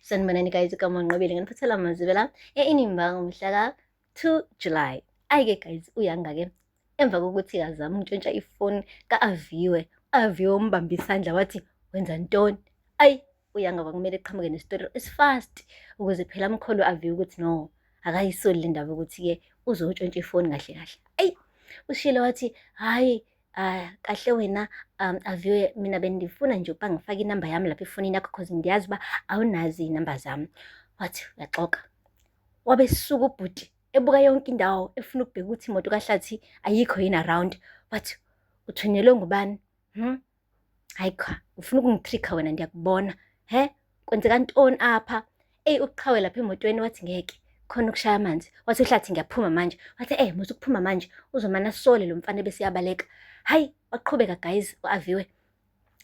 Sanibonani guys, igama Nqobile, nginiphathela amazibe la e-Inimba ngomhla ka-2 July. Ayi-ke guys, uYanga-ke emva kokuthi azame ukuntshontsha ifoni ka-Aviwe, u-Aviwe umbambe isandla wathi wenza ntoni? Ayi, uYanga kwakumele eqhamuke nesitori esifast ukuze phela amkholwe u-Aviwe ukuthi no, akayisoli le ndaba ukuthi-ke uzotshontsha ifoni kahle kahle. Ayi, ushilo wathi hhayi, ah, kahle wena Aviwe, mina bendifuna nje ukuba ngifake inamba yami lapha efonini yakho cause ndiyazi uba awunazi iy'namba zami. Wathi uyaxoka. Wabe suka ubhuti ebuka yonke indawo efuna ukubheka ukuthi imoto kaHlathi ayikho yini around. Wathi uthunyelwe ngubani? Hmm? Hayi cha, ufuna ukungitricka wena, ndiyakubona. He? Kwenzeka ntoni apha? Eyi, uqhawe lapha emotweni wathi ngeke khona ukushaya amanzi. Wathi uHlathi ngiyaphuma manje. Wathi musa ukuphuma manje, uzomane asole lo mfana bese uyabaleka. Hayi, waqhubeka guys u-Aviwe.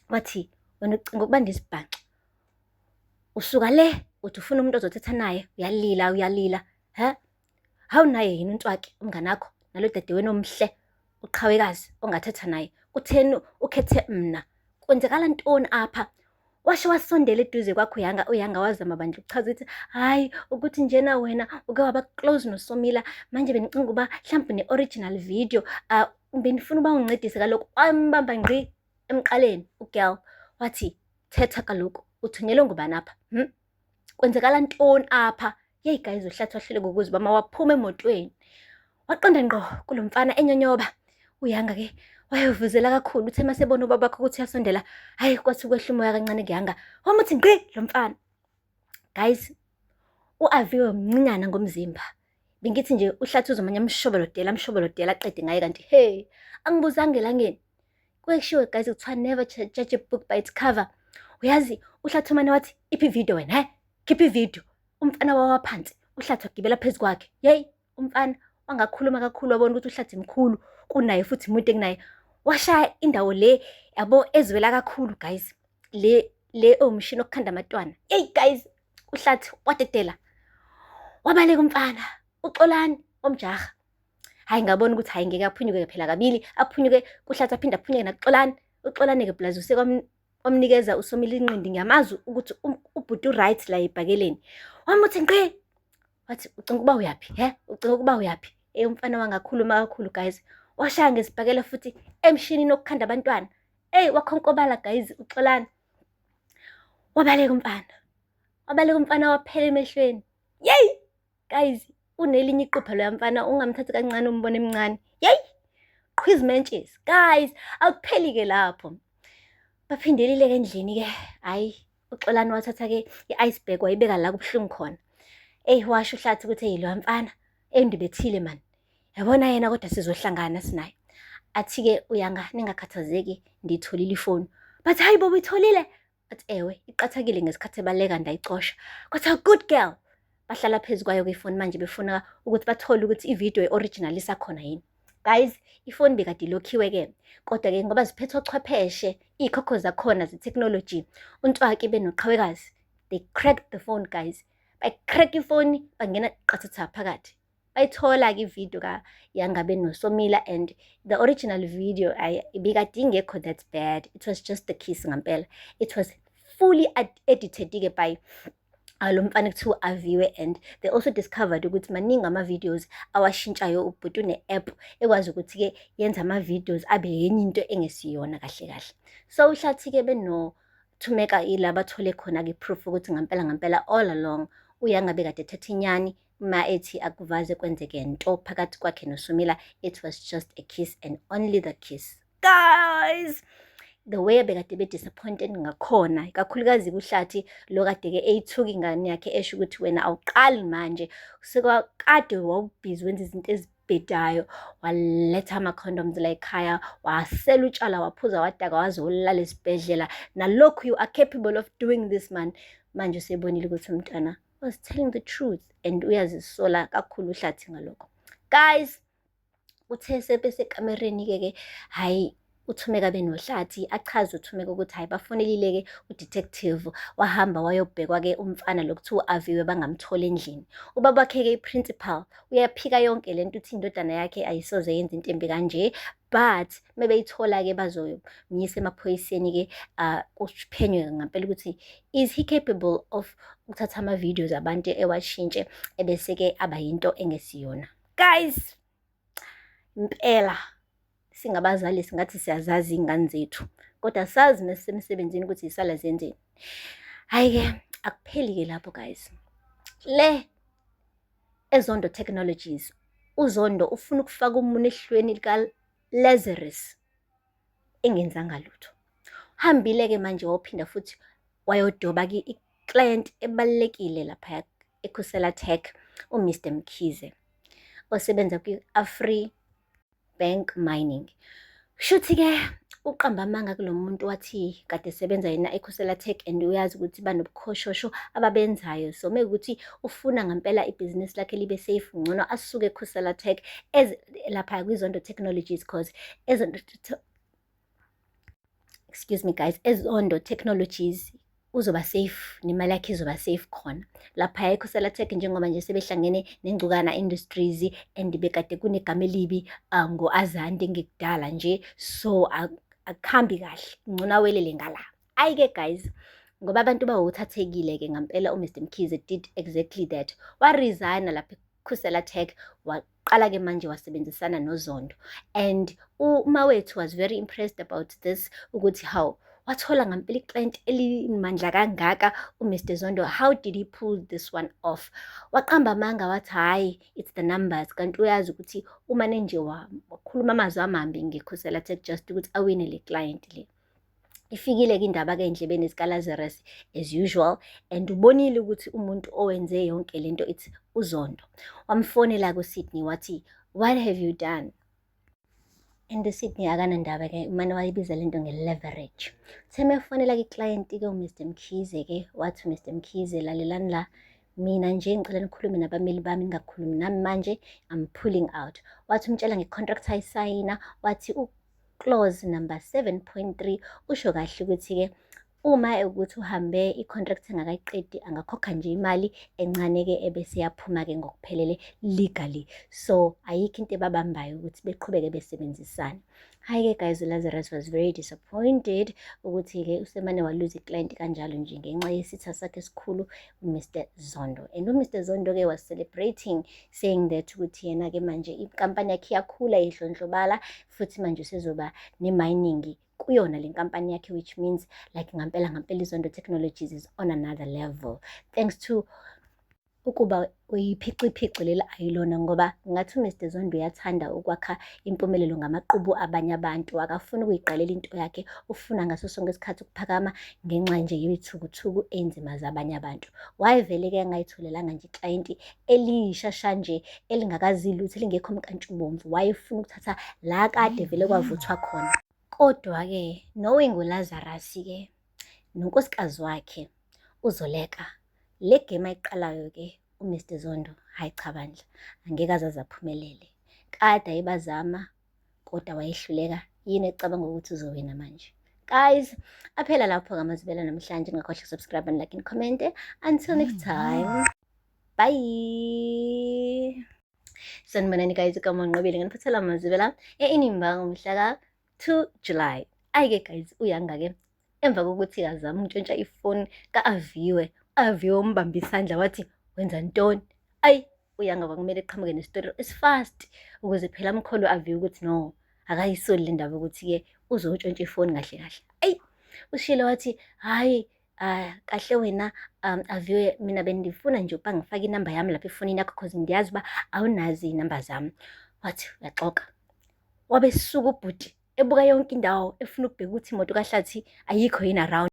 Wathi wena ucinga ukuba ndisibhanxa. Usuka le uthi ufuna umuntu ozothetha naye, uyalila uyalila. He? Hawu, naye yini uNtswaki umnganakho nalo dadewenu omhle uqhawekazi ongathetha naye? Kutheni ukhethe mna? Kwenzekala ntoni apha? Washo wasondela eduze kwakho uYanga, uYanga wazama bandla ukuchaza ukuthi hhayi, ukuthi njena wena uke waba close noSomila, manje bengicinga ukuba mhlawumbe ne-original video, benifuna uba ungincedise kaloku. Wambamba ngqi emqaleni ugirl, wathi thetha kaloku, uthunyelwe ngubani apha? Hmm? Kwenzekala ntoni apha? Yeyi guys, uHlathi wahluleka ukuzibamba, waphuma emotweni waqonda ngqo kulo mfana enyonyoba. UYanga-ke wayevuzela kakhulu, uthe masebona ubabakhe ukuthi uyasondela, hhayi kwathi ukwehla umoya kancane kuYanga, wamuthi ngqi lo mfana. Guys, u-Aviwe mncinyana ngomzimba, bengithi nje uHlathi uzomane amshobolodela amshobolodela aqede ngaye, kanti hey, angibuzanga elangeni. Kuyashiwo guys, kuthiwa never judge a book by its cover. Uyazi uHlathi umane wathi iphi ividiyo wena, he, khipha ividiyo. Umfana wawa phansi, uHlathi wagibela phezu kwakhe. Yeyi, umfana wangakhuluma kakhulu, wabona ukuthi uHlathi mkhulu kunaye futhi mude kunaye. Washaya indawo le yabo ezwela kakhulu guys, le ewumshini okukhanda amatwana. Yeyi guys, uHlathi wadedela, wabaleka umfana. UXolani omjaha, hhayi ngabona ukuthi hhayi ngeke aphunyuke phela kabili, aphunyuke kuHlathi aphinde aphunyuke nakuXolani. UXolani-ke plus usekwamnikeza uSomila inqindi, ngiyamazi ukuthi ubhuti u-right la ebhakeleni. Wamuthi ngqi, wathi ucinga ukuba uyaphi? He, ucinga ukuba uyaphi? Eyi, umfana wangakhuluma kakhulu guys, washaya ngesibhakela futhi emshinini wokukhanda abantwana. Eyi, wakhonkobala guys uXolani, wabaleka umfana, wabaleka umfana waphela emehlweni. Yeyi guys, unelinye iqupha loya mfana, ungamthathi kancane umbone emncane. Yeyi, qhwizimentshisi guys, akupheli-ke lapho. Baphindelile-ke endlini-ke, hhayi uXolani wathatha-ke i-iceberg wayibeka la kubuhlungu khona. Eyi, washo uHlathi ukuthi eyi loya mfana engibethile mani, yabona yena kodwa sizohlangana sinaye. Athi-ke uYanga ningakhathazeki, ndiyitholile ifoni. Bathi hayi bo, uyitholile? Athi ewe, iqathakile ngesikhathi ebaleka ndayicosha. Kwathiwa good girl. Bahlala phezu kwayo ifoni manje befuna ukuthi bathole ukuthi ividiyo e-original isakhona yini. Guys, ifoni bekade ilokhiwe-ke, kodwa-ke ngoba ziphethwe ochwepheshe, iy'khokho zakhona ze-technology, uNtswaki benoqhawekazi, they cracked the phone guys. Bayi-crack ifoni, bangena qathatha phakathi. Bayithola-ke ividiyo kaYanga benoSomila, and the original video ibikade ingekho that bad. It was just the kiss ngampela. It was fully edited-ke by lo mfana kuthiwa Aviwe, and they also discovered ukuthi maningi ama-videos awashintshayo ubhuti, une-app ekwazi ukuthi-ke yenza ama-videos abe yenye into engesiyona kahle kahle. So uHlathi-ke benoThumeka ila bathole khona-ke i-proof ukuthi ngampela ngampela all along uYanga bekade ethetha inyani ma ethi akuvaze kwenzeke nto phakathi kwakhe noSomila, it was just a kiss and only the kiss. Guys, the way bekade be-disappointed ngakhona, ikakhulukazi kuHlathi lo kade-ke eyithuka ingane yakhe esho ukuthi wena awuqali manje, sekwakade wawubhizi wenza izinto ezibhedayo, waletha ama-condoms la ekhaya, wasela utshwala, waphuza wadaka, waze wolala esibhedlela, nalokhu you are capable of doing this man. Manje usebonile ukuthi umntwana was telling the truth and uyazisola kakhulu uHlathi ngalokho. Guys, uthe sebesekamereni-ke ke, hhayi uThumeka benoHlathi. Achaze uThumeka ukuthi hhayi, bafonelile-ke u-detective, wahamba wayobhekwa-ke umfana lo kuthiwa u-Aviwe, bangamthola endlini. Ubabakhe-ke i-principal uyaphika yonke lento, uthi indodana yakhe ayisoze yenze into embi kanje, but mebeyithola-ke bazomyisa emaphoyiseni-ke, kuphenywe ngampela ukuthi is he capable of ukuthatha ama-videos abantu ewashintshe ebese-ke aba yinto engesiyona. Guys, impela singabazali singathi siyazazi iy'ngane zethu, kodwa sazi mesisemsebenzini ukuthi yisala zenzeni. Hhayi-ke, akupheli-ke lapho guys. Le eZondo Technologies, uZondo ufuna ukufaka umunwe ehlweni lika-Lazarus engenzanga lutho. Hambile-ke manje wawuphinda futhi wayodoba-ke i-client ebalulekile laphaya eKhusela Tech, u-Mr Mkhize osebenza kwi-Afri Bank Mining. Shuthi-ke uqamba amanga kulo muntu, wathi kade esebenza yena eKhusela Tech and uyazi ukuthi banobukhoshosho ababenzayo, so mekuwukuthi ufuna ngampela ibhizinisi lakhe libe safe, ngcono asuke eKhusela Tech eze lapha kwiZondo Technologies, 'cause eZondo, excuse me guys, eZondo Technologies uzoba safe nemali yakhe izoba safe khona. Laphaya eKhusela Tech, njengoba nje sebehlangene neNgcukana Industries and bekade kunegama elibi ngo-Azande ngekudala nje, so akuhambi kahle, ngcono awelele ngala. Hhayi-ke guys, ngoba abantu bawuthathekile-ke ngampela, u-Mr Mkhize did exactly that. Wa-resign-a lapha eKhusela Tech, waqala-ke manje wasebenzisana noZondo, and uMawethu was very impressed about this, ukuthi hawu, wathola ngampela i-client elimandla kangaka u-Mr Zondo. How did he pull this one off? Waqamba amanga wathi hhayi, it's the numbers, kanti uyazi ukuthi umane nje wakhuluma amazwi amambi ngeKhusela Tech just ukuthi awine le client le. Ifikile-ke indaba-ke ey'ndlebeni zikaLazarus as usual, and ubonile ukuthi umuntu owenze yonke lento, it's uZondo. Wamfonela kuSydney wathi, "What have you done?" And uSydney akanandaba-ke, umane wayibiza lento nge-leverage. Uthe mefonela i-client-ke u-Mr Mkhize-ke, wathi u-Mr Mkhize, "Lalelani la, mina nje ngicela nikhulume nabameli bami, ningakhulumi nami manje, I'm pulling out." Wathi umtshela nge-contract ayisayina, wathi u-clause number 7.3 usho kahle ukuthi-ke uma ukuthi uhambe i-contract engakayiqedi, angakhokha nje imali encane-ke ebese iyaphuma-ke ngokuphelele legally. So ayikho into ebabambayo ukuthi beqhubeke besebenzisane. Hhayi-ke guys, uLazarus was very disappointed ukuthi-ke usemane waluza i-client kanjalo nje ngenxa yesitha sakhe esikhulu u-Mr Zondo. And u-Mr Zondo-ke was celebrating, saying that ukuthi yena-ke manje inkampani yakhe iyakhula, idlondlobala, futhi manje usezoba ne-mining kuyona le nkampani yakhe, which means like ngampela ngampela iZondo Technologies is on another level thanks to ukuba uyiphiciphici leli ayilona, ngoba ngathi u-Mr Zondo uyathanda ukwakha impumelelo ngamaqubu abanye abantu. Akafuni ukuyiqalela into yakhe, ufuna ngaso sonke isikhathi ukuphakama ngenxa nje yey'thukuthuku ey'nzima zabanye abantu. Wayevele-ke angayitholelanga nje iklayenti eliyishasha nje, elingakazi lutho, elingekho mkantshubomvu, wayefuna ukuthatha la kade vele kwavuthwa khona. Kodwa-ke knowing uLazarus-ke nonkosikazi wakhe uZoleka, le game ayiqalayo-ke u-Mr Zondo, hhayi cha bandla, angeke aze aphumelele. Kade ayebazama kodwa wayehluleka. Yini ecabanga ukuthi uzowina manje? Guys, aphela lapho ngamazibela namhlanje. Ningakhohlwa uku-subscribe and like and comment. Until next time, bye. Sanibonani guys, igama Nqobile, nginiphathela amazibela e-Inimba ngomhla ka-2 July. Ayi-ke guys, uYanga-ke emva kokuthi azame ukuntshontsha ifoni ka-Aviwe, Aviwe umbambe isandla wathi, "Wenza ntoni?" Ayi, uYanga kwakumele eqhamuke nesitori esi-fast ukuze phela amkholwe Aviwe ukuthi no, akayisoli le ndaba ukuthi-ke uzotshontsha ifoni kahle kahle. Ayi, ushilo wathi, "Hhayi, kahle wena Aviwe, mina bendifuna nje ukuba ngifake inamba yami lapha efonini yakho, 'cause ngiyazi uba awunazi iy'namba zami." Wathi uyaxoka. Wabe esuka ubhuti ebuka yonke indawo, efuna ukubheka ukuthi imoto kaHlathi ayikho yini around.